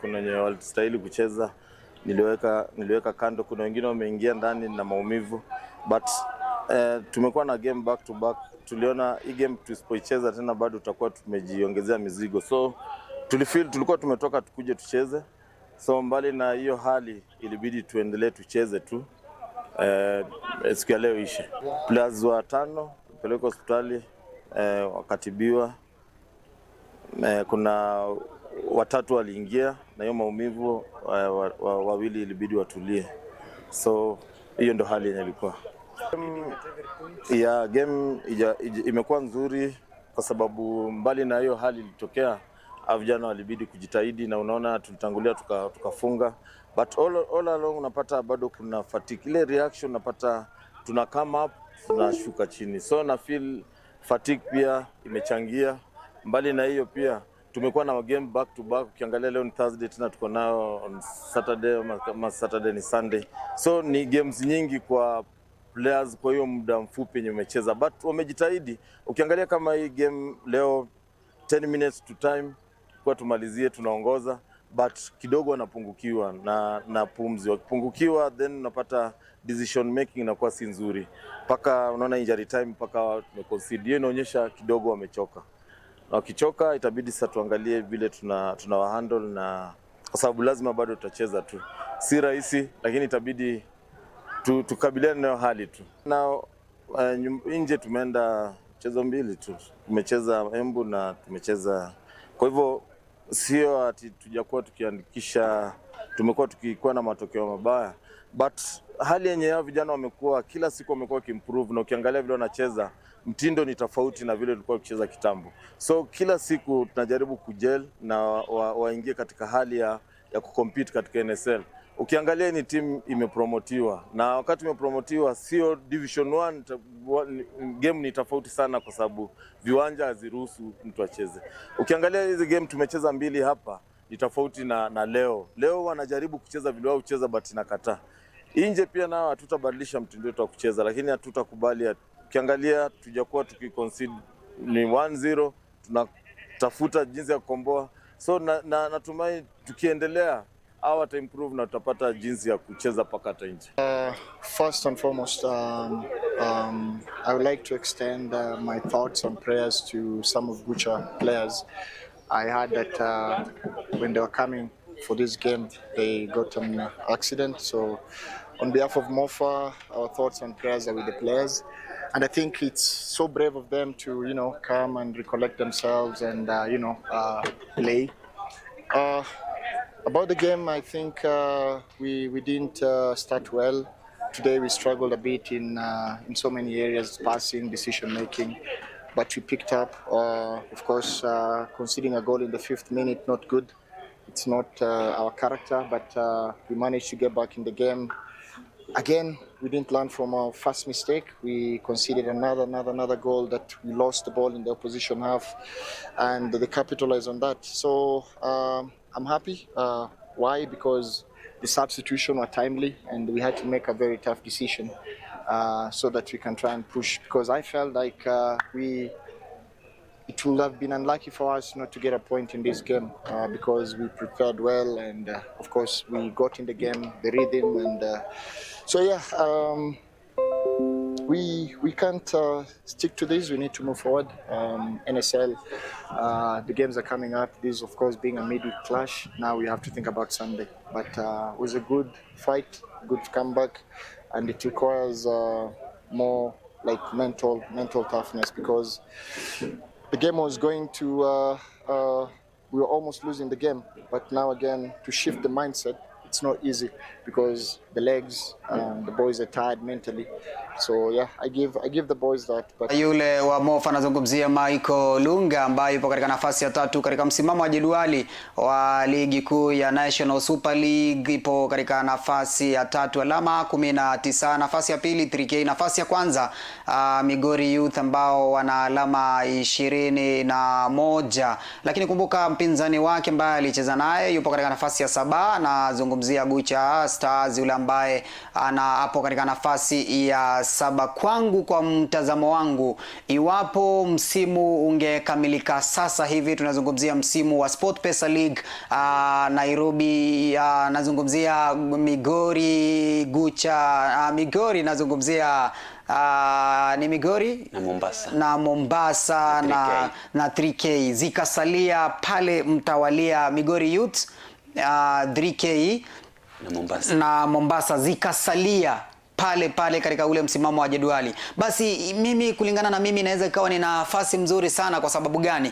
kuna wenye walistahili kucheza, niliweka kando, kuna wengine wameingia ndani na maumivu, but tumekuwa na game back to back. Tuliona hii game tusipoicheza tena bado tutakuwa tumejiongezea mizigo, so tulifeel tulikuwa tumetoka tukuje tucheze, so mbali na hiyo hali ilibidi tuendelee tucheze tu siku ya leo ishe. Players 5 pelekwa hospitali, wakatibiwa. Kuna 3 waliingia na hiyo maumivu, wawili ilibidi watulie. So hiyo ndo hali yenye ilikuwa. Ya game imekuwa nzuri kwa sababu mbali na hiyo hali ilitokea, vijana walibidi kujitahidi na unaona tulitangulia tukafunga, but all along unapata bado kuna fatigue, ile reaction unapata tuna come up tunashuka chini, so na feel fatigue pia imechangia. Mbali na hiyo pia tumekuwa na game back to back. Ukiangalia leo ni Thursday, tena tuko nao on Saturday, ama Saturday ni Sunday, so ni games nyingi kwa players kwa hiyo muda mfupi yenye umecheza, but wamejitahidi. Ukiangalia kama hii game leo 10 minutes to time kwa tumalizie tunaongoza, but kidogo wanapungukiwa na pumzi. Wakipungukiwa then unapata decision making inakuwa si nzuri, mpaka unaona injury time mpaka tumeconcede. Hiyo inaonyesha kidogo wamechoka, na wakichoka itabidi sasa tuangalie vile tuna handle, na kwa sababu lazima bado tutacheza tu, si rahisi, lakini itabidi tukabiliane nayo hali tu. Na nje tumeenda mchezo 2 tu, tumecheza Embu na tumecheza, kwa hivyo sio ati tujakuwa tukiandikisha, tumekuwa tukikuwa na matokeo mabaya, but hali yenye hao vijana wamekuwa kila siku wamekuwa wakiimprove, na ukiangalia vile wanacheza mtindo ni tofauti na vile tulikuwa tukicheza kitambo. So kila siku tunajaribu kujel na waingie katika hali ya kucompete katika NSL. Ukiangalia ni timu imepromotiwa, na wakati imepromotiwa sio Division 1, game ni tofauti sana kwa sababu viwanja haziruhusu mtu acheze. Ukiangalia hizi game tumecheza 2 hapa, ni tofauti na leo. Leo wanajaribu kucheza vile wao hucheza but inakataa. Nje pia nao hatutabadilisha mtindo wetu wa kucheza, lakini hatutakubali. Ukiangalia tujakuwa tukiconcede ni 1-0, tunatafuta jinsi ya kukomboa. So natumai tukiendelea hawa wata improve na tutapata jinsi ya kucheza paka hata nje. First and foremost, I would like to extend my thoughts and prayers to some of Gucha players. I heard that when they were coming for this game, they got an accident. So, on behalf of MOFA, our thoughts and prayers are with the players. And I think it's so brave of them to come and recollect themselves and play. About the game, I think we didn't start well. Today we struggled a bit in so many areas, passing, decision making, but we picked up. Of course, conceding a goal in the fifth minute, not good. It's not our character, but we managed to get back in the game. Again, we didn't learn from our first mistake. We conceded another, another, another goal that we lost the ball in the opposition half, and they capitalized on that. So I'm happy. Why? Because the substitution were timely, and we had to make a very tough decision so that we can try and push. Because I felt like we it would have been unlucky for us not to get a point in this game because we prepared well and of course we got in the game, the rhythm, and so yeah, we can't stick to this. We need to move forward. NSL, the games are coming up. This, of course, being a midweek clash. Now we have to think about Sunday. But it was a good fight, good comeback, and it requires more like mental toughness because the game was going to we were almost losing the game, but now again to shift the mindset, it's not easy because the legs, the boys are tired mentally. So yeah, I give the boys that, but Yule wa MOFA anazungumzia Michael Lunga ambaye yupo katika nafasi ya tatu katika msimamo wa jedwali wa ligi kuu ya National Super League, ipo katika nafasi ya tatu alama 19, nafasi ya pili 3K, nafasi ya kwanza Migori Youth ambao wana alama 21, lakini kumbuka mpinzani wake ambaye alicheza naye yupo katika nafasi ya saba, nazungumzia Gucha Stars yule ambaye ana hapo katika nafasi ya saba. Kwangu, kwa mtazamo wangu, iwapo msimu ungekamilika sasa hivi, tunazungumzia msimu wa SportPesa League Nairobi, nazungumzia Migori Gucha, Migori nazungumzia ni Migori na Mombasa na Mombasa na 3K. Na 3K zikasalia pale mtawalia Migori Youth, 3K na Mombasa na Mombasa zikasalia pale pale katika ule msimamo wa jedwali, basi mimi kulingana na mimi inaweza ikawa ni nafasi mzuri sana. Kwa sababu gani?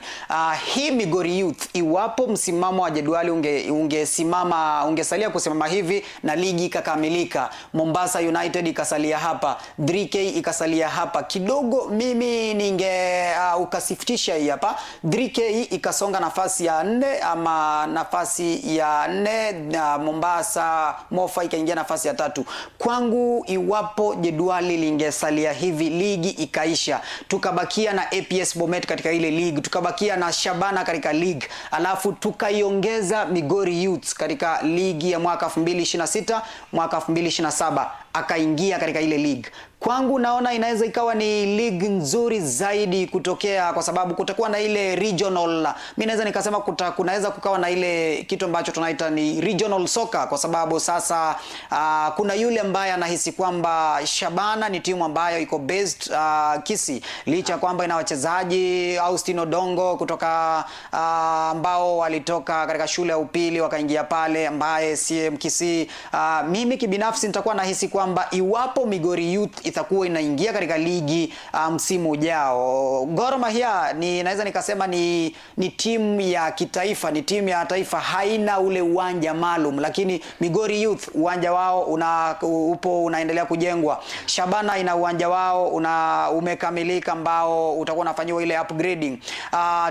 Hii Migori Youth, iwapo msimamo wa jedwali ungesimama ungesalia kusimama hivi na ligi ikakamilika, Mombasa United ikasalia hapa, 3K ikasalia hapa, kidogo mimi ninge ukasifitisha hii hapa 3K ikasonga nafasi ya nne ama nafasi ya nne na Mombasa Mofa ikaingia nafasi ya tatu. Kwangu, iwapo jedwali lingesalia hivi, ligi ikaisha, tukabakia na APS Bomet katika ile league, tukabakia na Shabana katika league, alafu tukaiongeza Migori Youth katika ligi ya mwaka 2026 mwaka 2027 akaingia katika ile league. Kwangu naona inaweza ikawa ni league nzuri zaidi kutokea, kwa sababu kutakuwa na ile regional. Mi naweza nikasema kunaweza kukawa na ile kitu ambacho tunaita ni regional soccer, kwa sababu sasa kuna yule ambaye anahisi kwamba Shabana ni timu ambayo iko based Kisii, licha ya kwamba ina wachezaji Austin Odongo kutoka ambao walitoka katika shule ya upili wakaingia pale, ambaye si Mkisii. Mimi kibinafsi nitakuwa nahisi kwamba iwapo Migori Youth itakuwa inaingia katika ligi msimu ujao, Gor Mahia ni naweza nikasema ni timu ya kitaifa, ni timu ya taifa, haina ule uwanja maalum, lakini Migori Youth uwanja wao upo unaendelea kujengwa. Shabana ina uwanja wao umekamilika ambao utakuwa unafanyiwa ile upgrading.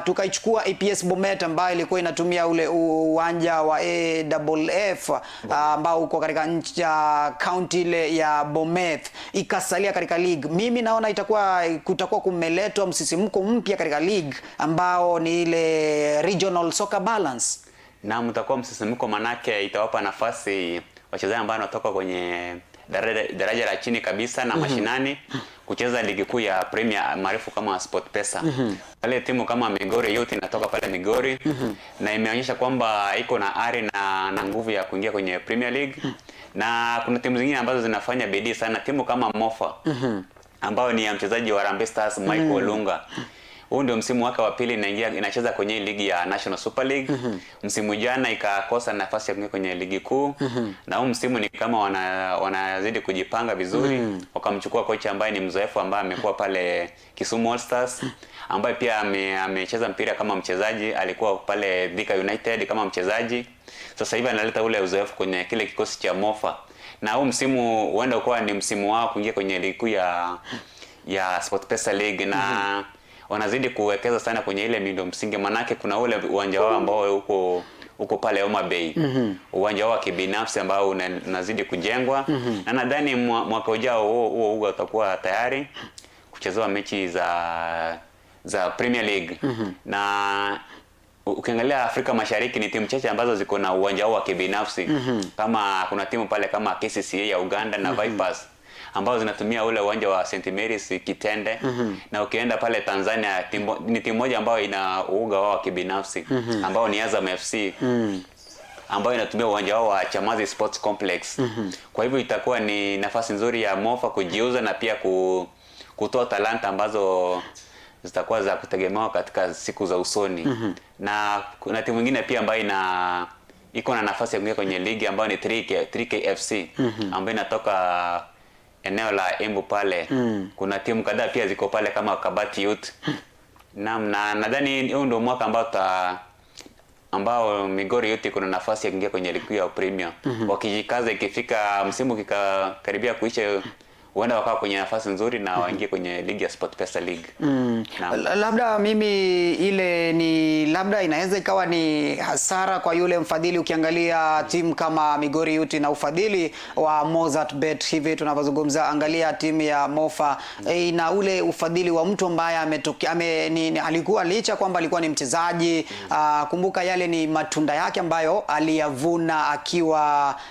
Tukaichukua APS Bomet ambayo ilikuwa inatumia ule uwanja wa AFF ambao uko katika nchi ya county ile ya Bomet ikasalia katika league. Mimi naona itakuwa kutakuwa kumeletwa msisimko mpya katika league ambao ni ile regional soccer balance. Na mtakuwa msisimko, manake itawapa nafasi wachezaji ambao wanatoka kwenye daraja la chini kabisa na mashinani kucheza ligi kuu ya Premier maarufu kama SportPesa. Pale timu kama Migori Youth inatoka pale Migori na imeonyesha kwamba iko na ari na nguvu ya kuingia kwenye Premier League. Na kuna timu zingine ambazo zinafanya bidii sana, timu kama Mofa ambayo ni ya mchezaji wa Harambee Stars Michael Olunga. Huu ndio msimu wake wa pili inacheza kwenye ligi ya National Super League. Msimu jana ikakosa nafasi ya kuingia kwenye ligi kuu. Na huu msimu ni kama wanazidi kujipanga vizuri. Wakamchukua kocha ambaye ni mzoefu ambaye amekuwa pale Kisumu All Stars, ambaye pia amecheza mpira kama mchezaji, alikuwa pale Thika United kama mchezaji. Sasa hivi analeta ule uzoefu kwenye kile kikosi cha Mofa. Na huu msimu huenda ukawa ni msimu wao kuingia kwenye ligi kuu ya SportPesa League, na wanazidi kuwekeza sana kwenye ile miundo msingi, manake kuna ule uwanja wao ambao uko pale Homa Bay. Uwanja wao wa kibinafsi ambao unazidi kujengwa. Na nadhani mwaka ujao huo uga utakuwa tayari kuchezewa mechi za Premier League. Na ukiangalia Afrika Mashariki ni timu chache ambazo ziko na uwanja wao wa kibinafsi. Kama kuna timu pale kama KCCA ya Uganda na Vipers ambao zinatumia ule uwanja wa St Mary's Kitende. Na ukienda pale Tanzania ni timu moja ambayo ina uga wao wa kibinafsi ambao ni Azam FC ambayo inatumia uwanja wao wa Chamazi Sports Complex. Kwa hivyo itakuwa ni nafasi nzuri ya Mofa kujiuza na pia kutoa talanta ambazo zitakuwa za kutegemewa katika siku za usoni. Na kuna timu nyingine pia ambayo iko na nafasi ya kuingia kwenye ligi ambayo ni 3KFC ambayo inatoka eneo la Embu pale. Kuna timu kadhaa pia ziko pale kama Kabati Youth. Naam, na nadhani huu ndio mwaka ambao Migori Youth kuna nafasi ya kuingia kwenye ligi ya Premier. Wakijikaza ikifika msimu kikakaribia kuisha, huenda wakawa kwenye nafasi nzuri na waingie kwenye ligi ya SportPesa League. Labda mimi ile ni labda inaweza ikawa ni hasara kwa yule mfadhili. Ukiangalia timu kama Migori Youth na ufadhili wa Mozart Bet hivi tunavyozungumza, angalia timu ya Mofa ina ule ufadhili wa mtu ambaye alikuwa licha kwamba alikuwa ni mchezaji. Kumbuka yale ni matunda yake ambayo aliyavuna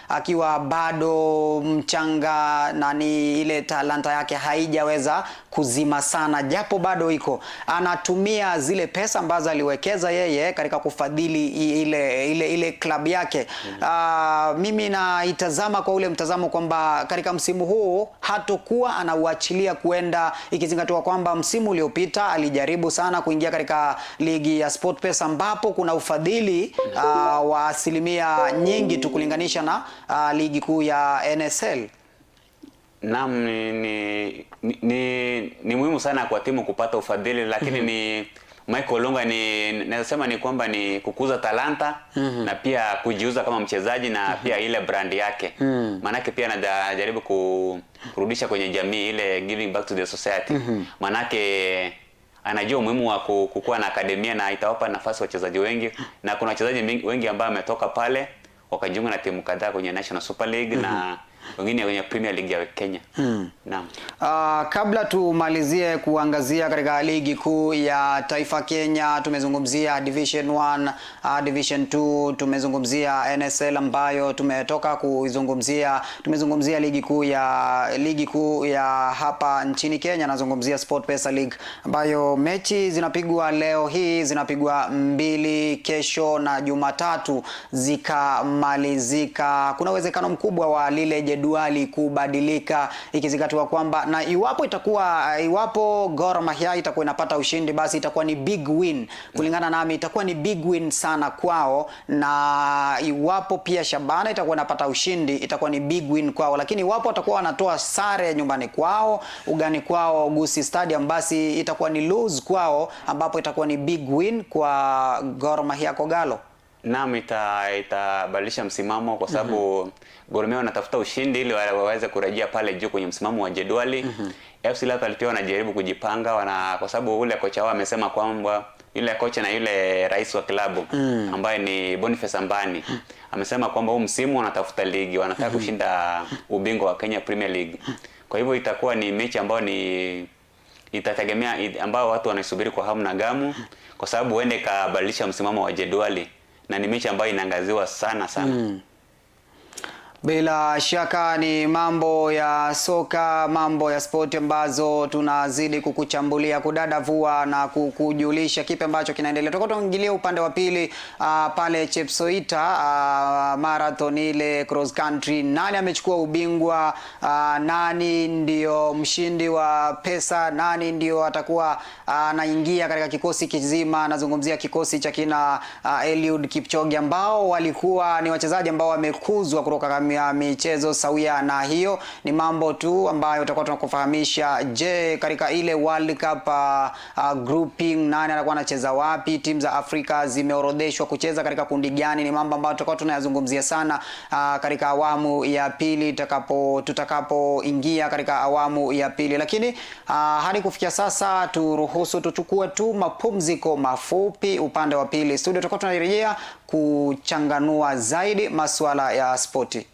akiwa bado mchanga, na ni ile talanta yake haijaweza kuzima sana, japo bado iko. Anatumia zile pesa ambazo aliwekeza yeye katika kufadhili ile club yake. Mimi naitazama kwa ule mtazamo kwamba katika msimu huu hatokuwa anauachilia kuenda, ikizingatiwa kwamba msimu uliopita alijaribu sana kuingia katika ligi ya SportPesa ambapo kuna ufadhili wa asilimia nyingi tu kulinganisha na ligi kuu ya NSL. Naam, ni muhimu sana kwa timu kupata ufadhili, lakini ni Michael Olunga ni naweza ni kwamba ni kukuza talanta na pia kujiuza kama mchezaji na pia ile brand yake. Manake pia anajaribu kurudisha kwenye jamii ile giving back to the society. Manake anajua umuhimu wa kukua na akademia na itawapa nafasi wachezaji wengi, na kuna wachezaji wengi ambao wametoka pale wakajiunga na timu kadhaa kwenye National Super League na wengine kwenye Premier League ya Kenya. Naam. Kabla tumalizie kuangazia katika ligi kuu ya taifa Kenya, tumezungumzia Division 1, Division 2, tumezungumzia NSL ambayo tumetoka kuizungumzia, tumezungumzia ligi kuu ya hapa nchini Kenya, nazungumzia SportPesa League ambayo mechi zinapigwa leo hii, zinapigwa 2 kesho na Jumatatu zikamalizika. Kuna uwezekano mkubwa wa lile jedwali kubadilika, ikizingatiwa kwamba na iwapo Gor Mahia itakuwa inapata ushindi, basi itakuwa ni big win. Kulingana nami itakuwa ni big win sana kwao, na iwapo pia Shabana itakuwa inapata ushindi itakuwa ni big win kwao. Lakini iwapo watakuwa wanatoa sare nyumbani kwao, ugani kwao Gusii Stadium, basi itakuwa ni lose kwao, ambapo itakuwa ni big win kwa Gor Mahia Kogalo. Naam, itabadilisha msimamo kwa sababu Gor Mahia wanatafuta ushindi ili waweze kurejea pale juu kwenye msimamo wa jedwali. FC Leopards pia wanajaribu kujipanga kwa sababu ule kocha wao amesema kwamba yule kocha na yule rais wa klabu ambaye ni Boniface Ambani amesema kwamba huu msimu wanatafuta ligi, wanataka kushinda ubingwa wa Kenya Premier League. Kwa hivyo itakuwa ni mechi ambayo ni itategemea, ambao watu wanaisubiri kwa hamu na gamu, kwa sababu huende ikabadilisha msimamo wa jedwali. na ni mechi ambayo inaangaziwa sana sana. Bila shaka ni mambo ya soka, mambo ya spoti ambazo tunazidi kukuchambulia, kudadavua na kukujulisha kipi ambacho kinaendelea. Tutakuwa tunaingilia upande wa pili pale Chepsoita marathon ile cross country, nani amechukua ubingwa nani ndio mshindi wa pesa, nani ndio atakuwa anaingia katika kikosi kizima. Nazungumzia kikosi cha kina Eliud Kipchoge ambao walikuwa ni wachezaji ambao wamekuzwa kutoka ya michezo sawia, na hiyo ni mambo tu ambayo tutakuwa tunakufahamisha. Je, katika ile World Cup grouping nani anakuwa anacheza wapi? Timu za Afrika zimeorodheshwa kucheza katika kundi gani? Ni mambo ambayo tutakuwa tunayazungumzia sana katika awamu ya pili tutakapoingia katika awamu ya pili, lakini hadi kufikia sasa turuhusu tuchukue tu mapumziko mafupi. Upande wa pili studio tutakuwa tunarejea kuchanganua zaidi masuala ya spoti.